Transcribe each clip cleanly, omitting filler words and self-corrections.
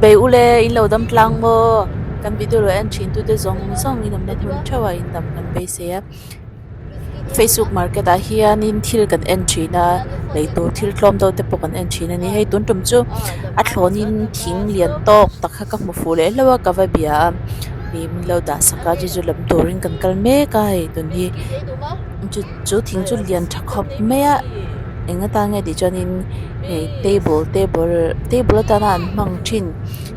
Chibai ule in lo dam tlang maw? Kan video lo en thin tute zawng zawng in awmna hmun theuh ah in dam kan beisei a. Facebook market ah hianin thil kan en thin a lei tur thil tlawm deuh te pawh kan en thin a ni. Hei tun tum chu a thlawnin thing lian tawk tak kha ka hmu fuh leh hlauh a ka va bia a ih min lo dah sak a chu chu lam turin kan kal mek a hei tun hi chu thing chu lian tha khawp mai a eng atan nge tih chuanin hei table table table atana an hmang thin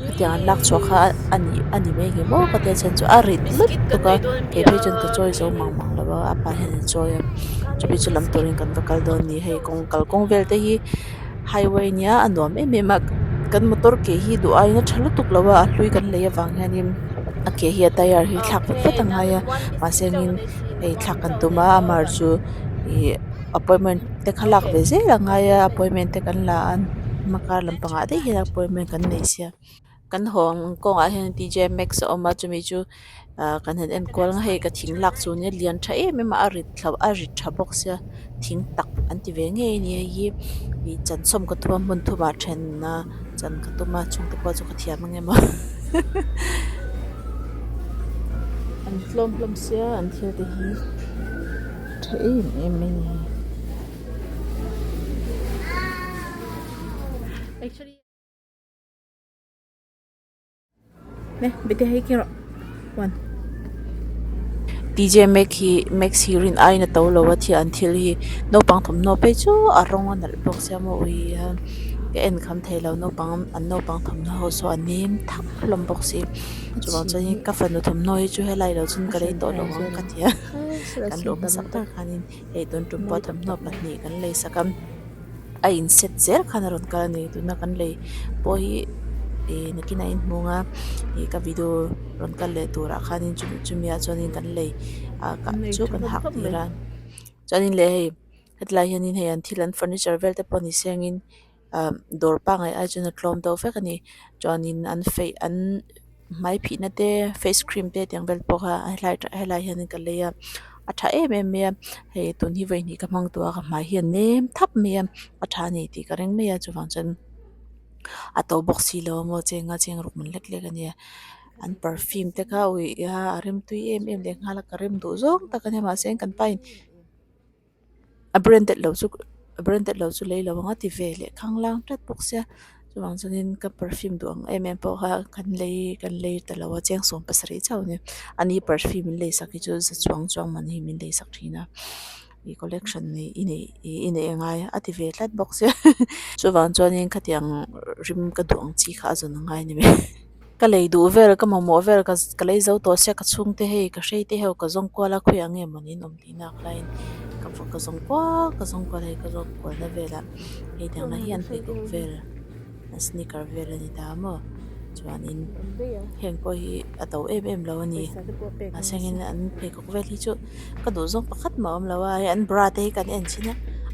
hetiang an lak chhuah kha a ni a ni mai ang maw ka tia chhan chu a rit lutuk a kei phei chuan ka chawi zo mang mang lo a a pa hian a chawi a chumi chu lam turin kan va kal dawn a ni hei kawng kalkawng vel te hi highway a nia a nuam em em a kan motor ke hi duh aiin a tha lutuk lo a a hlui kan lei avang hianin a ke hi a tyre hi thlak vat vat a ngai a mahse angin hei thlak kan tum a amah chu ih appointment te kha lak ve zel a ngai a appointment te kan la a hma kar lampangah daih hian appointment kan nei sia kan haw ang kawngah hian t j maxx a awm a chumi chu ah kan han en kual ang hei ka thing lak chu nia lian tha em em a a rit thla a rit tha bawk sia thing tak an ti ve ngei a ni hei hi ih chan sawm ka tum a hmun thumah then a chan ka tum a chhungte pawh chu ka thiam ang em aw an tlawm hlawm sia an thil te hi tha em em mai a ni. T j Max hi Max hi rin aiin a to lo a thil an thil hi naupang thawmhnaw phei chu a rawng a nalh bawk sia maw ui a ka en kham thei lo naupang an naupang thawmhnaw ho saw a nem thap hlawm bawk si chuvang chuan ka fanu thawmhnaw hi chu helai lo chuan ka lei tawh lo ang ka ti a kan luh hmasak ber khanin hei tun tum pawh thawmhnaw pahnih kan lei sak a. A in set zel khan a rawn kal a ni tuna kan lei pawh hi ih nakinah a inhmung a ih ka video rawn kal leh turah khanin chumi chumi ah chuanin kan lei ah chu kan hak tir a chuanin leh hei hetilai hianin hei an thil an furniture vel te pawh ni sengin ah dawr pangngai ai chuan a tlawm deuh vek a ni chuanin an feih an hmai phihna te face cream te tiang vel pawh kha helai helai hianin ka lei a a tha em em mai a hei tun hi vawi hnih ka hmang tawh a ka hmai hi a nem thap mai a a tha a ni tih ka ring mai a chuvang chuan a to bawk si lo a maw cheng a cheng ruk man lek lek a nia an perfume te kha ui a a rem tui em em leh nghal a ka rem duh zawng tak a nia mahse kan pa in a branded lo chu a branded lo chu lei lo ang a ti ve leh khanglang tlat bawk sia chuvang chuanin ka perfume duh ang em em pawh kha kan lei kan lei ta lo a cheng sawm pasarih chauh a ni ani perfume min lei sak hi chu za chuang chuang man hi min lei sak thin a ih collection nih i neih ih i neih a ngai a ti ve tlat bawk sia chuvang chuanin khatiang rim ka duh ang chi kha a zawn a ngai a ni mai. Ka lei duh vel ka mamawh vel ka ka lei zo tawh sia ka chhungte hei ka hrei te ho ka zawng kual a khawiah nge maw niin awm tih nak laiin ka va ka zawng kual ka zawng kual hei ka zawng kual na velah hei tiang lah hi an pheikhawk vel an sneaker vel a ni ta maw chuanin heng pawh hi a to em em lo a ni mahse angin an pheikhawk vel hi chu ka duh zawng pakhat mah a awm lo a hei an bra te hi kan en thin a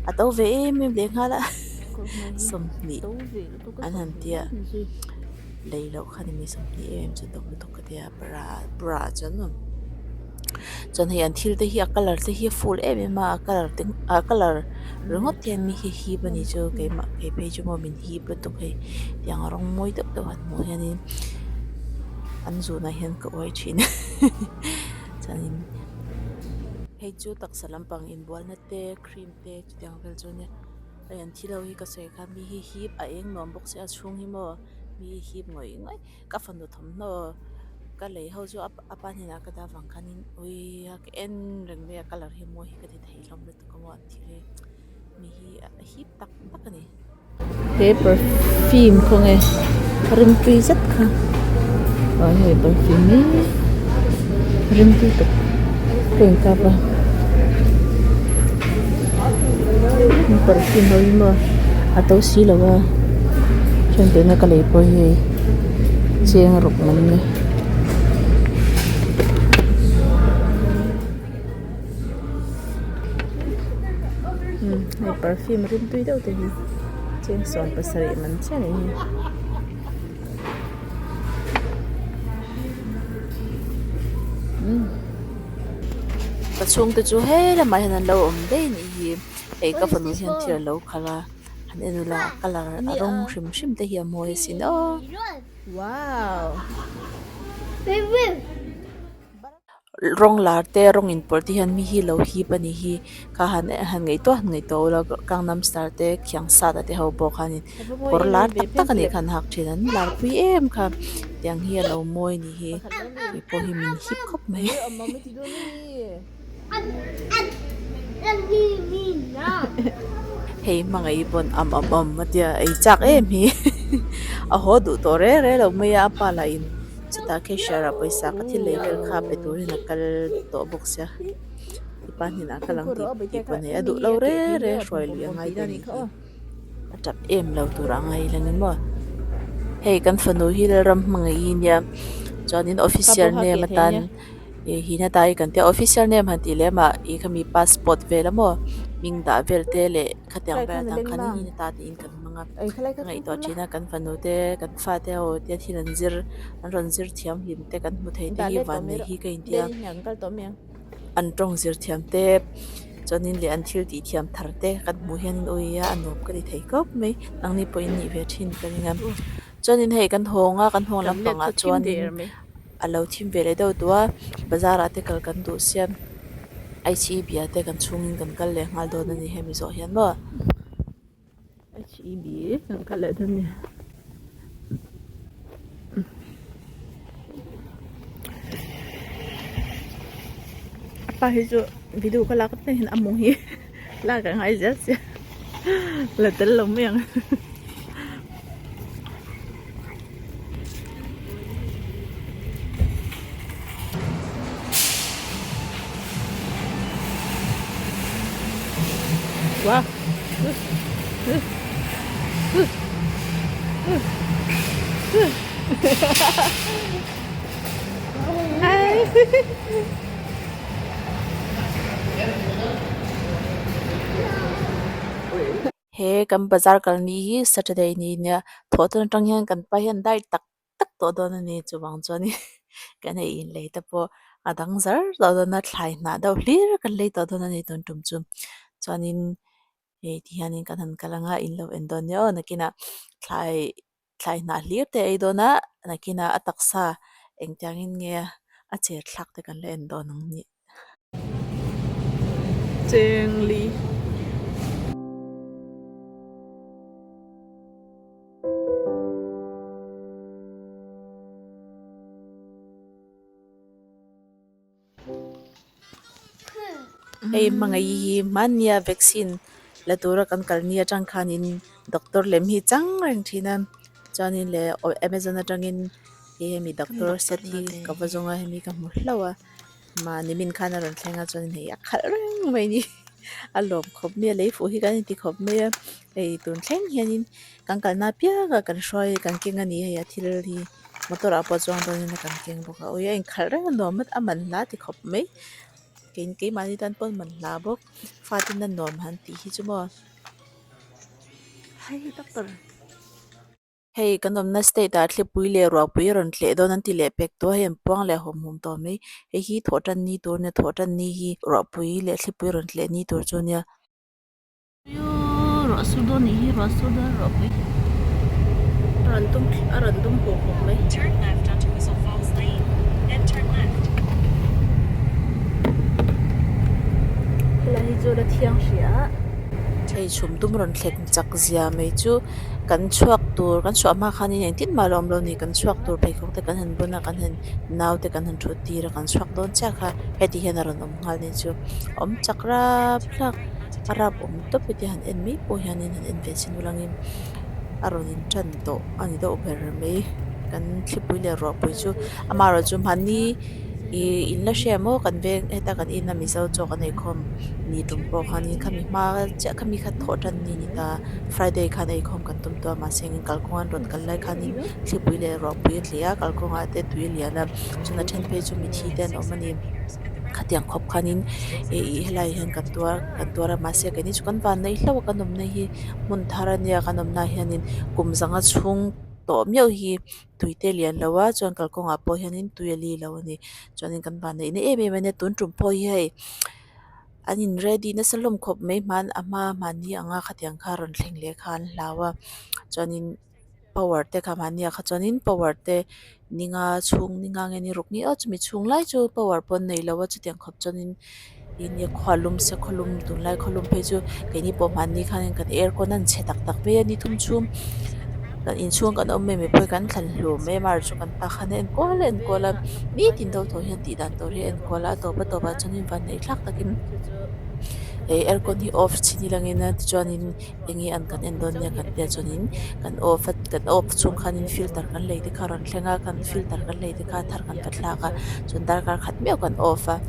a to ve em em lehnghal a 20 an han tia. Lei loh kha ni mi 20 em em chu tawp lutuk ka tia bra bra chuan maw chuan hei an thil te hi a colour te hi a full em em a a colour te a colour ringawt hian mi hi hip a ni chu keimah kei phei chu maw min hip lutuk hei tiang rawng mawi deuh deuh han hmuh hianin an zunah hian ka uai thin chuanin hei chu taksa lampang inbualna te cream te chutiang vel chu a nia. Hei an thi lo hi ka sawi kha mi hi hip a eng nuam bawk sia a chhung hi maw mi hi hip ngawih ngawih ka fanu thawmhnaw ka lei ho chu a pa hnenah ka dah vang khanin ui a ka en reng mai a colour hi mawi hi ka ti thei hlawm lutuk a maw an thil hi mi hi a hip tak tak a ni. He perfume khawnge rimtui zet kha aw hei perfume hi rimtui tak ka inkap a. Perfume ho hi maw a to si lo a chuan tuna ka lei pawh hi hei cheng ruk man a ni. Hei perfume rim tui deuh te hi cheng 17 man chiah a nih hi. Ka chhungte chu he lamah hian an lo awm daih a nih hi hei ka fanu hian thil a lo khalh a Han en ula a colour a rawng hrim hrim te hi a mawi asin aw. Rawng lar te rawng inpawlh te hian mi hi lo hip a ni hi kha han han ngaihtuah han ngaihtuah ula Gangnam Style te khiang sat a te ho pawh khanin kawr lar tak tak a nih kha an hak thin an lar pui em kha tiang hi a lo mawi a ni hi kei pawh hi min hip khawp mai. Hei hmangaih pawn am am am a tia ei chak em hi a haw duh tawh reng reng lo mai a a pa lah in chutah cashier ah pawisa ka thil lei vel kha pe turin a kal tawh bawk sia i pa hnenah kal ang tih tih pawh nei a duh lo reng reng hruai lui a ngai dawn anih hi a tap em lo tur a ngai ila ni maw hei kan fanu hi Lalram hmangaih hi nia chuanin official name atan. Ih hi na tai kan tia official name han tih lem ah ih khami passport vel a maw hming dah vel te leh khatiang vel atang khan hi na ta tiin kan hmang a ka ngaihtuah thin a kan fanu te kan fate ho te thil an zir an rawn zir thiam hlim te kan hmu thei te hi vannei hi ka intia an tawng zir thiam te chuanin leh an thil tih thiam thar te kan hmuh hian ui a a nuam ka ti thei khawp mai nangni pawh in nih ve thin ka ring a chuanin hei kan hawng a kan hawng lampangah chuanin. A lo thim ve leh deuh duh a bazar ah te kal kan duh sia H E B ah te kan chhungin kan kal leh nghal dawn a ni hemi zawh hian maw H E B kan kal leh dawn a ni. A pa hi chu video ka lak apiang hian a mawng hi lak a ngai zel sia la tel lo mai ang. Wow. He kan bazar kal ni hi Saturday ni nia thawh tan atang hian kan pa hian diet tak tak tawh dawn a ni chuvang chuanin kan ei inlei te pawh a dang zar tawh dawn a thlai hnah deuh hlir kan lei tawh dawn a ni tun tum chu chuanin hei ti hianin kan han kal anga in lo en dawn nia aw nakinah thlai thlai hnah hlir te a ei dawn a nakinah a taksa engtiangin nge a cher thlak te kan la en dawn ang ni. Chengli. Hei hmangaih hi hmania vaccine la tura kan kal ni atang khanin doctor lem hi chang reng thin a chuanin leh amazon atangin hei hemi doctor set hi ka va zawng a hemi ka hmu hlauh a mahni min khan a rawn thleng a chuanin hei a khalh reng mai a ni a lawm khawp mai a lei fuh hi kan inti khawp mai a hei tun thleng hianin kan kalna apianga kan hruai kan keng a ni hei a thil hi. Motor ah pawh chuang dawnin a kan keng bawk a ui a inkhalh reng a nuam a man hla ti khawp mai kei keimahni tan pawh a man hla bawk fate in a nuam han tih hi chu maw hei doctor hei kan awmna state ah thlipui leh ruahpui a rawn tleh dawn an ti leh pek tawh a hei an puang leh hawm hawm tawh mai hei hi thawh tan ni tur nia thawh tan ni hi ruahpui leh thlipui a rawn tleh ni tur chu nia. Ruah sur dawn nih hi ruah sur dawn ruah pui a rawn dum a rawn dum huk huk mai. Turn left onto Whistle Falls Lane, then turn left. Helai hi chu la thiang hria a. Hei chhum dum rawn thlek chak zia mai chu kan chhuak tur kan chhuah hma khanin engtin mah la awm lo ni kan chhuak tur pheikhawk te kan han bun a kan han nau te kan han thut tir a kan chhuak dawn chiah kha heti hian a rawn awm nghal ni chu awm chak rap hlak. A rap awm tawp heti han en mai pawh hianin han en ve chin ulangin a rawn in tan tawh a ni deuh ber mai kan thlipui leh ruahpui chu amaherawhchu mahni ih in la hria maw kan veng heta kan ina mizo chaw kan eikhawm ni tum pawh khanin khami hma chiah khami kha thawh tan ni ni ta friday khan eikhawm kan tum tawh a mahse engin kalkawng an rawn kal lai khanin thlipui leh ruahpui a tleh a kalkawngah te tui a lian a chuan a then phei chu mithi te an awm a ni. Khatiang khawp khanin ih helaiah hian kan tuar kan tuar a mahse keini chu kan van neih hlauh a kan awmna hi hmun thar a nia kan awmna ah hianin kum zanga chhung tawh miauh hi tui te lian lo a chuan kalkawngah pawh hianin tui a li lo a ni chuanin kan van neih na em em a nia tun tum pawh hi hei. An in ready nasa hlawm khawp mai hman a hma hmanni anga khatiang kha rawn thleng leh kha an hlau a chuanin power te kha mahni ah kha chuanin power te ninga chhung ninga nge ni ruk ni aw chumi chhung lai chu power pawh an nei lo a chutiang khawp chuanin ih khua lum se khaw lum tunlai khaw lum phei chu keini pawh mahni khanin kan aircon a chhe tak tak mai a ni thum chhung kan inchhung kan awm mai mai pawh hi kan thlan hlum mai a amaherawhchu chu kan pa khan a enkual a enkual a nitin deuh tawh hian tih dan tur hi a enkual a a tawp a tawp ah chuanin vanneih thlak takin ih aircon hi off chhin ilangin a tichuanin enge an kan en dawn nia kan tia chuanin kan off a kan off chhung khanin filter kan lei te kha a rawn thleng a kan filter kan lei te kha a thar kan va thlak a chuan darkar khat meuh kan off a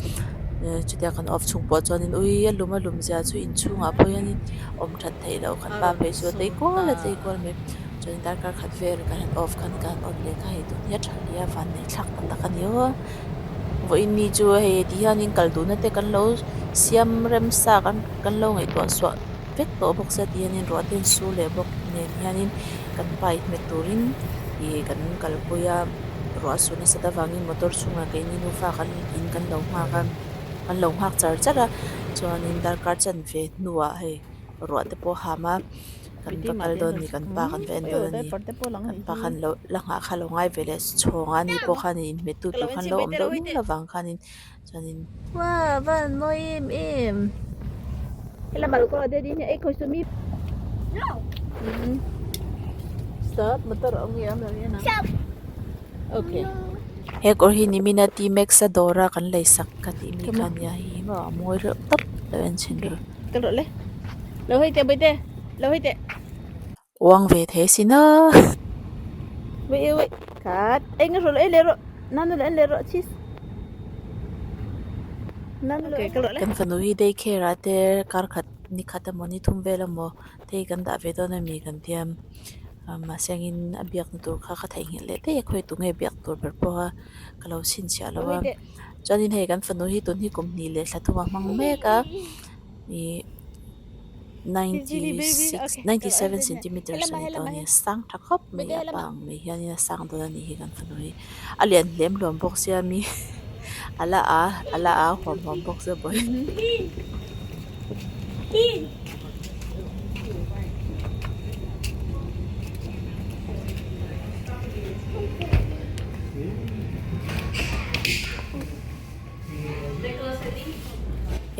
chutia kan off chhung pawh chuanin ui a lum a lum zia chu inchhungah pawh hianin awm that theih loh kan pa phei chu a tei kual a tei kual mai chuanin darkar khat vel kan han off khan kan han on leh kha hei tun hi a tha hle a vanneih thlak ta tak a ni aw vawiin ni chu hei ti hianin kal duhna te kan lo siam rem sa kan lo ngaihtuah suah. vek tawh bawk sia ti hianin ruah te an su leh bawk nen hianin kan bike hmet turin ih kan kalpui a ruah a su nasat avangin motor chhungah keini nufa kan in kan lo nghak a kan lo nghak char char a chuanin darkar chanve hnuah hei ruah te pawh a ham a kan va kal dawn a ni kan pa kan va en dawn a ni kan pa khan lo la nghah kha a lo ngai ve leh chhawng a ani pawh khanin inhmet tu tur khan lo awm deuh nual avang khanin. Chuanin. Wow van mawi em em. Hela mal ko ade din ei khoi sumi. No. Stop motor a awm nge awm lo hian ang. Stop. Okay. He kawr hi nimina T Max a dawr a kan lei sak ka tih mi kha nia hei hi maw a mawi reuh tawp lo en chhin ru. Kal rawh le. Lo hei teh bawihte. Lo hei teh. Uang ve thei sin a. Wei wei khat eng rawh ei leh rawh nanu leh en leh rawh cheese nanu leh Kan fanu hi day care ah te kar khat ni khat emaw ni thum vel emaw te hi kan dah ve dawn a mi kan tia mahse angin a biakna tur kha ka theihnghilh leh daih a khawi tunge biak tur ber pawh a ka lo chhinchhiah lo a chuanin hei kan fanu hi tun hi kum hnih leh thla thum a hmang mek a ih. 96 97 centimeters a ni tawh a ni sang tha khawp mai a pa ang mai hianin a sang dawn a nih hi kan fanu hi a lian hlem hlawm bawk sia mi a la a a la a huam huam bawk sia bawi.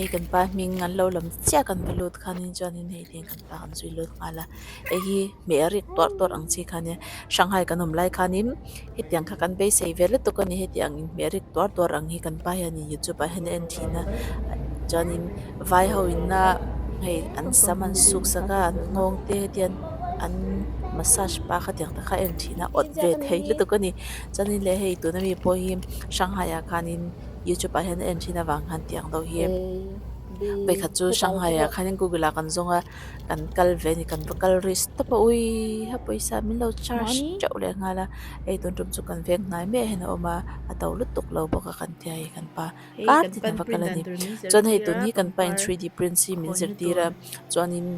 Hei kan pa hming an lo lam chiah kan va lut khanin chuanin hei tiang kan pa kan zui lut nghal a hei hi hmeh a rik tuarh tuarh ang chi kha nia Shanghai kan awm lai khanin hetiang kha kan beisei ve lutuk a ni hetiang in hmeh a rik tuarh tuarh ang hi kan pa hianin youtube ah hian a en thin a chuanin vai ho inna hei an sam an suk sak a an nghawng te hetiang an massage pa kha tiang te kha a en thin a awt ve thei lutuk a ni chuanin leh hei tuna mi pawh hi Shanghai ah khanin. Youtube ah hian a en thin avang khan tiang deuh hi vawikhat chu Shanghai ah khanin Google ah kan zawng a kan kal ve a ni kan va kal risk tawp a ui ha pawisa min lo charge teuh leh nghal a hei tun tum chu kan veng hnai mai ah hian a awm a a to lutuk lo bawk a kan tia hei kan pa kar tin a va kal a ni chuan hei tun hi kan pa in three D print hi min zirtir a chuanin.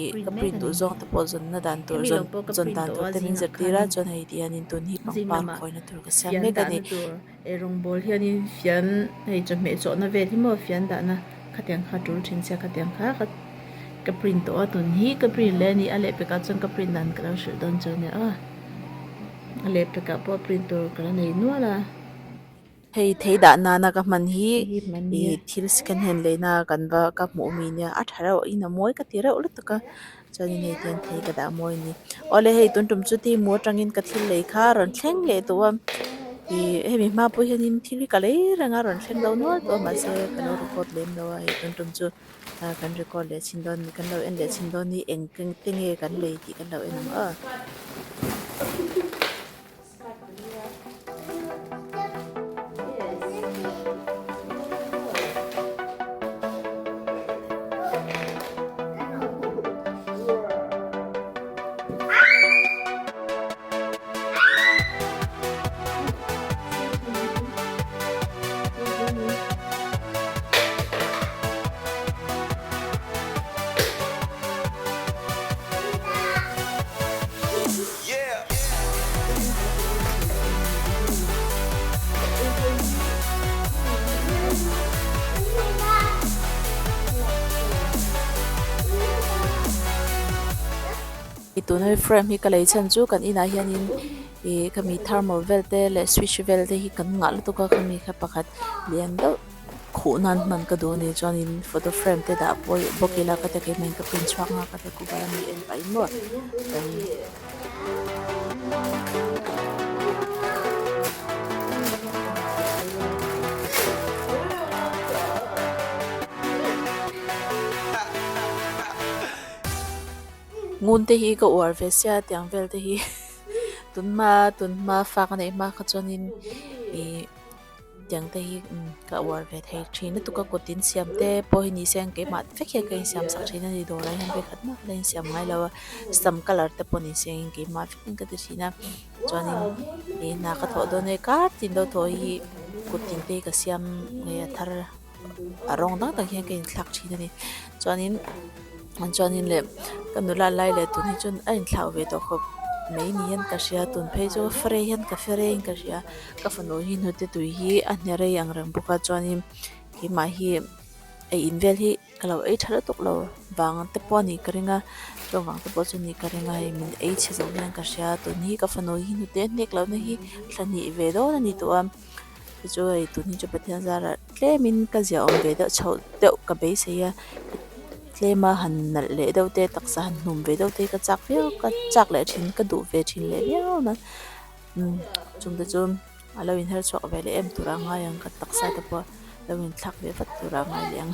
ih ka print duh zawng te pawh zawnna dan tur zawn zawn dan tur te min zirtir a chuan hei ti hianin tun hi pangpar khawina tur ka siam mek a ni. Eirawngbawl hianin fian hei chawhmeh chawhna vel hi maw fian dahna khatiang kha a tul thin sia khatiang kha ka ka print tawh a tun hi ka print leh a ni a lehpekah chuan ka print dan ka lo hrilh dawn chu a nia aw a lehpekah pawh print tur ka la nei nual a. Hei thei dah nana ka hman hi ih thil second hand leina kan va ka hmuh mi nia a tha reuh in a mawi ka ti reuh lutuk a chuanin hei tihian thei ka dah mawi a ni awle hei tun tum chu tih hmuh atangin ka thil lei kha a rawn thleng leh tawh a ih hemi hma pawh hianin thil hi ka lei reng a rawn thleng lo nual tawh a mahse ka lo record lem lo a hei tun tum chu kan record leh chhin dawn kan lo en leh chhin dawn hi eng te nge kan lei tih kan lo en ang aw. tuna frame hi ka lei chhan chu kan inah hianin ih khami thermal vel te leh switch vel te hi kan ngah lutuk a khami kha pakhat lian deuh khuh nan hman ka duh a ni chuanin photo frame te dah pawh bawk ila ka ti a keimah in ka print chhuak nghak a ti a kuhva mi en pah in maw kan. Ngun te hi ka uar ve sia tiang vel te hi tunhma tunhma fa ka neih hma kha chuanin ih tiang te hi ka uar ve thei thin lutuk a kut in siam te pawh hi ni se ang keimah vek hian ka insiam sak thin a ni dawrah hian vekhat mah ka la insiam ngai lo a sam colour te pawh ni se ang keimah vekin ka ti thin a chuanin ih hna ka thawh dawn e kar tin deuh thaw hi kut tin te hi ka siam nge a thar. A rawng dang tak hian ka inthlak thin a ni chuanin chuanin leh ka nula lai leh tun hi chuan a inthlak ve tawh khawp mai ni hian ka hria tun phei chu fare hian ka fare in ka hria ka fanu hi hnute tui hi a hne rei ang reng bawk a chuanin keimah hi ei in vel hi ka lo ei tha lutuk lo vang te pawh a nih ka ring a chuvang te pawh chu a nih ka ring a hei min ei chhe zo hian ka hria tun hi ka fanu hi hnute a hnek lohna hi thla hnih ve dawn a ni tawh a. Chu hei tun hi chu Pathian zarah tlemin ka zia awm ve deuh chhoh deuh ka beisei a tlema han nalh leh deuh te taksa han hnum ve deuh te hi ka chak viau ka chak leh thin ka duh ve thin leh viau mai umm chung te chu a lo inher chhuak ve leh em tura ngai ang ka taksa te pawh lo inthlak ve vat tura ngai leh ang.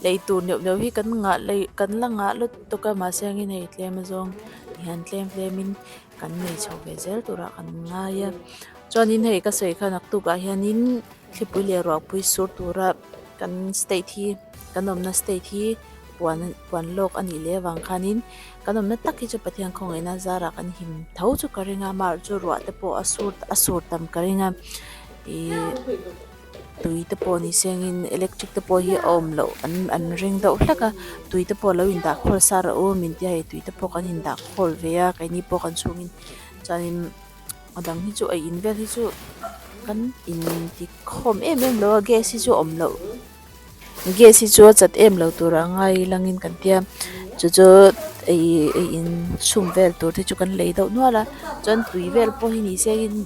Lei tur neuh neuh hi kan ngah lei kan la ngah lutuk a mahse angin hei tlem azawng hian tlem tlemin kan nei chho ve zel turah kan ngai a chuanin hei ka sawi kha naktukah hianin thlipui leh ruahpui sur tura kan state hi kan awmna state hi puan puan lawk a nih leh avang khanin kan awmna tak hi chu Pathian khawngaihna zarah kan him tho chu ka ring a amaherawhchu chu ruah te pawh a sur a sur tam ka ring a ihh. Tui te pawh ni sengin electric te pawh hi a awm loh an an ring deuh hlek a tui te pawh lo indah khawl sa rawh u min tia hei tui te pawh kan indah khawl ve a keini pawh kan chhungin chuanin a dang hi chu a in vel hi chu kan inti khawm em em lo a gas hi chu a awm loh. Gas hi chu a chat em lo tur a ngai langin kan tia chu chu ei ei in chhum vel tur te chu kan lei deuh nual a chuan tui vel pawh hi ni se in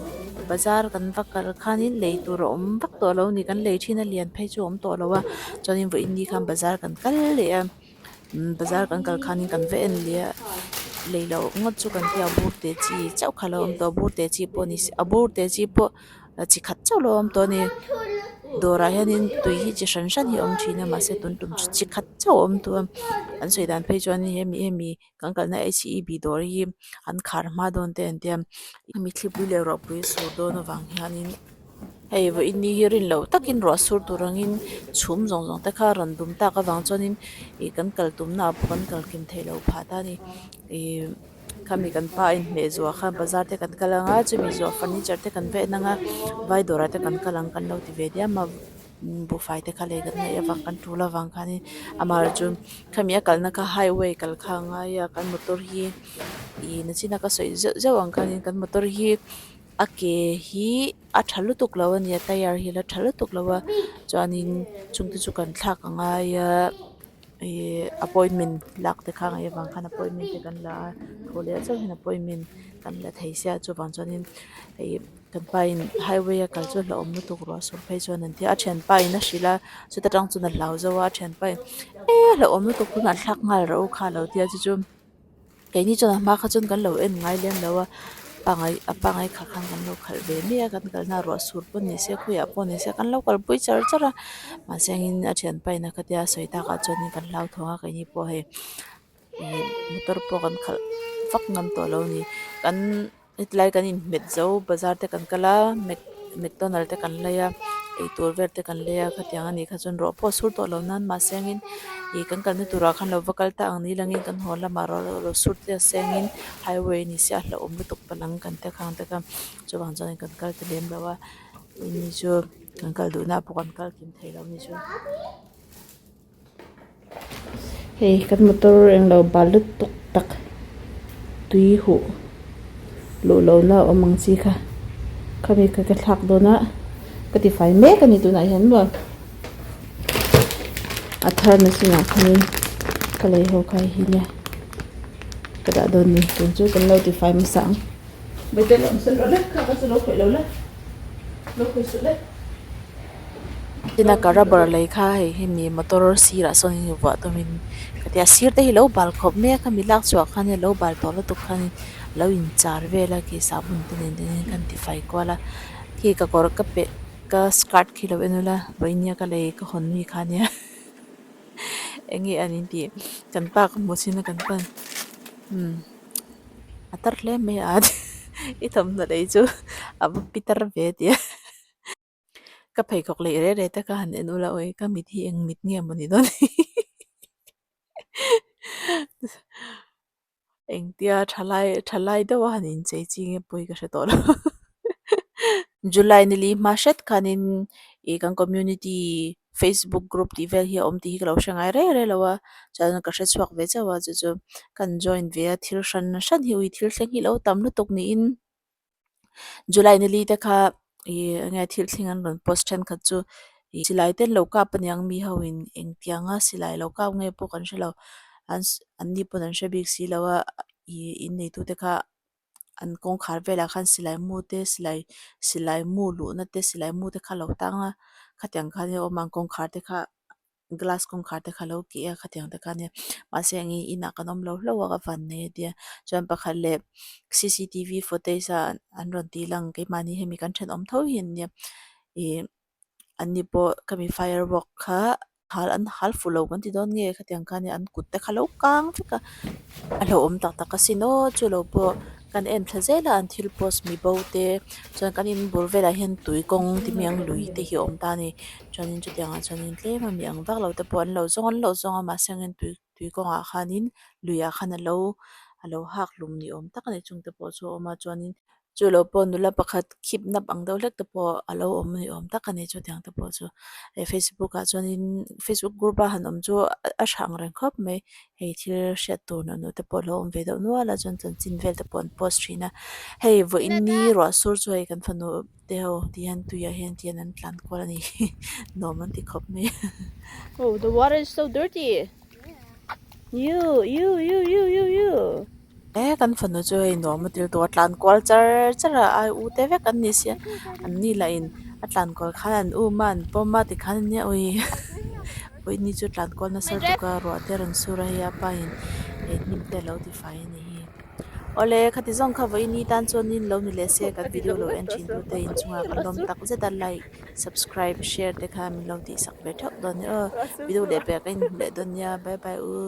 bazar kan va kal khanin lei tur a awm vak tawh lo a ni kan lei thin a lian phei chu a awm tawh lo a chuanin vawiin ni khan bazar kan kal leh a bazar kan kal khanin kan va en leh a lei loh ngawt chu kan tia bur te chi chauh kha a lo awm tawh a bur te chi pawh ni se a bur te chi pawh. Chi khat chauh lo awm tawh a ni dawrah hianin tui hi chi hran hran hi a awm thin a mahse tun tum chu chi khat chauh a awm tawh a an sawi dan phei chuan hemi hemi kan kalna h e b dawr hi an khar hma dawn te an tia hemi thlipui leh ruahpui sur dawn avang hianin hei vawiin ni hi rin loh takin ruah sur tur angin chhum zawng zawng te kha a rawn dum tak avang chuanin ih kan kal tumna ah pawh kan kal kim theih loh phah ta a ni ih. Khami kan pa a inhmeh zuah khan bazar te kan kal ang a chumi zawh furniture te kan va en ang a vai dawrah te kan kal ang kan lo ti ve diam a buhfai te kha lei kan ngaih avang kan tul avang khanin amaherawhchu khami a kalna kha highway kal kha a ngai a kan motor hi ih nachina ka sawi zeuh zeuh ang khanin kan motor hi a ke hi a tha lutuk lo a ni a tyre hi a la tha lutuk lo a chuanin chungte chu kan thlak a ngai a. Ihh appointment lak te kha ngaih avang khan appointment te kan la a thaw leh chauh hian appointment kan la thei sia chuvang chuanin ih kan pa in highway a kal chu a hlauhawm lutuk ruah sur phei chuan an ti a a thianpa in a hrilh a chuta tang chuan a hlau zo a a thianpa in e a hlauhawm lutuk tunah thlak nghal rawh u kha a lo ti a chu chu. Keini chuan a hma kha chuan kan lo en ngai lem lo a pangai a pangai khalh khan kan lo khalh ve mai a kan kalna ruah sur pawh ni se khawiah pawh ni se kan lo kalpui char char a mahse engin a thianpa in a khatia a sawi takah chuanin kan hlauthawng a keini pawh hei ih motor pawh kan khalh vak ngam tawh lo a ni kan. Hetlai kan inhmet zo bazar te kan kal a mac macdonald te kan lei a eitur vel te kan lei a khatiang a nih kha chuan ruah pawh a sur tawh lo nan mahse angin ih kan kalna turah khan lo va kal ta ang ni langin kan haw lamah ruah lo sur te a sengin highway a ni sia a hlauhawm lutuk palh ang kan ti khang te kha chuvang chuan kan kal ta lem lo a ni chu kan kal duhna pawh kan kal kim thei lo a ni chu. Hei kan motor englo bal lutuk tak tui huh luh lohna a awm ang chi kha khami kha ka thlak dawn a. Ka ti fai mek a ni tunah hian maw a thar na chungah khanin ka lei ho kha hi nia ka dah dawn ni tun chu kan lo ti fai hmasa ang. Bete lo awm sawn rawh le kha ka chu lo khawih lo le lo khawih suh le. Tina ka rubber lei kha hei hemi motor sirah sawn in vuah tumin ka tia sir te hi lo bal khawp mai a khami lak chhuah khan lo bal tawh lutuk khan lo in char vel a khi sahbawn te nen te hian kan ti fai kual a khi ka kawr ka peh ka skirt khi lo en ula vawiin ka lei ka hawn mi kha ania eng nge an in tih kan pa ka hmuh chin a kan pan umm a tar hle mai a i thawmhnaw lei chu a va pi tar ve a tia. Ka pheikhawk leh reh reh te kha han en ula awi ka mit hi eng mit nge maw ni dawn engtia thalai thalai deuh a han inchei chi nge pawi ka hre tawh lo July ni li hma hret khanin ih kan community facebook group tih vel hi a awm tih hi ka lo hre ngai reng reng lo a chuan ka hre chhuak ve chauh a chu chu kan join ve a thil hran hran hi ui thil thleng hi lo tam lutuk niin. July ni li te kha ih enge thil thleng an rawn post thenkhat chu ih silai te an lo kap aniang mi ho in engtianga silai lo kap nge pawh kan hrelo an an ni pawn an hre bik silo a ih in neitu te kha an kawngkhar velah khan silai mu te silai silai mu luhna te silai mu te kha a lo tang a khatiang khan a awm a an kawngkhar te kha. Glass kawngkhar te kha lo keh a khatiang te kha ania mahse eng i inah kan awm lo hlauh a ka van nei a tia chuan pakhat leh C_C_T_V footage a an rawn tih lang keimahni hemi kan thenawm tho hi an nia ih an ni pawh khami firework kha hal an hal fuh lo kan ti dawn nge khatiang kha ania an kut te kha lo kang vek a a hlauhawm tak tak asin aw chu lo pawh. Kan en thla zel a an thil post mi bo te chuan kan in bul velah hian tui kawng ti mai ang lui te hi a awm ta a ni chuanin chutiang ah chuanin tlem a mi ang vak lo te pawh an lo zawng an lo zawng a mahse angin tui tui kawngah khanin luiah khan alo alo hak hlum ni awm tak a ni chung te pawh chu a awm a chuanin chu lo pawh nula pakhat khip nap ang deuh hlek te pawh alo awm ni awm tak a ni chutiang te pawh chu hei facebook ah chuanin facebook group a han awm chu a tha ang reng khawp mai. Hei thil hriat tur neuh neuh te pawh a lo awm ve deuh nual a chuan chanchin vel te pawh an post thin a hei vawiin ni ruah sur chu hei kan fanu te ho ti hian tuiah hian ti hian an tlan kual a ni nuam an ti khawp mai Oh the water is so dirty you you you you you you E kan fanu chu hei nuam a til tawh a tlan kual char char a ai u te vek an ni sia an ni lah in a tlan kual khan an um a an pawm a tikhan ania ui vawiin ni chu tlan kual nasa lutuk a ruah te a rawn sur a hei a pa in hei hnim te a lo tifai a ni hi awle khati zawng kha vawiin ni tan chuanin lo ni leh se kan video lo en thin tute inchungah kan lawm tak zet a like subscribe share te kha min lo tihsak ve theuh dawn nia aw video leh pek a inhmu leh dawn nia bye bye u.